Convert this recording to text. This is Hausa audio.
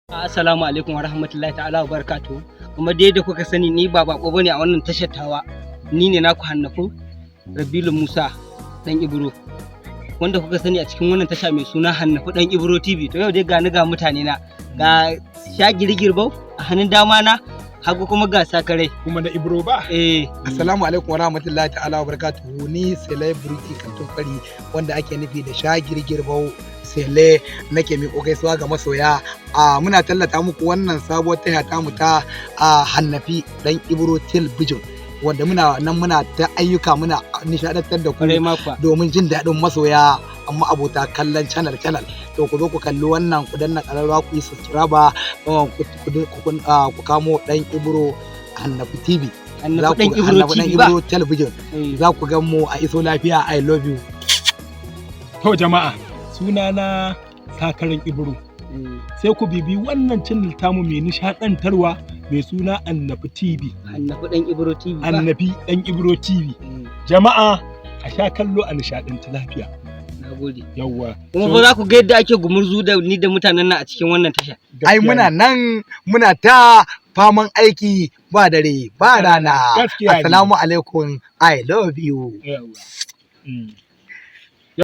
Assalamu alaikum wa rahmatullahi ta'ala wa barakatuhu. Kuma dai da kuka sani, ni ba bako bane a wannan tashar tawa. Ni ne naku Hannafu Rabilu Musa Dan Ibro, wanda kuka sani a cikin wannan tasha mai suna Hannafu Dan Ibro TV. To yau dai ga ni ga mutane na, ga Shagiri Girbau a hannun dama na, hagu kuma ga Sakarai. Kuma na Ibro ba. Eh. Assalamu alaikum warahmatullahi ta'ala wa barakatuhu. Ni celebrity Kantin Kwari, wanda ake nufi da Shagir Girbau Sele, nake miƙo gaisuwa ga masoya. A muna tallata muku wannan sabuwar tasha tamu ta a Hannafi Dan Ibro Television, wanda muna nan muna ta ayyuka, muna nishadantar da ku Kwarai makwa. domin jin daɗin masoya. Amma abota kallon channel channel, to ku zo ku kalli wannan, ku danna ƙararrawa, ku yi subscribe, ku kamo Dan Ibro Hannafi TV. Hannafu Dan Ibro Hannafi Dan TV ba. Ibro Television. Eh. Za ku gan mu a iso lafiya. I love you. To jama'a, sunana Sakaran Ibro. Sai ku bibi wannan channel tamu mai nishadantarwa mai suna Annafi TV. Hannafu Dan Ibro TV ba. Annafi Dan Ibro TV. Eh. Jama'a, a sha kallo a nishadanci lafiya. Nagode. Yawwa. Kuma fa za ku ga yadda ake gumurzu da ni da mutanen nan a cikin wannan tasha. Ai muna nan muna ta faman aiki ba dare ba rana. Gaskiya ne. Assalamu alaikum, I love you. Yawwa.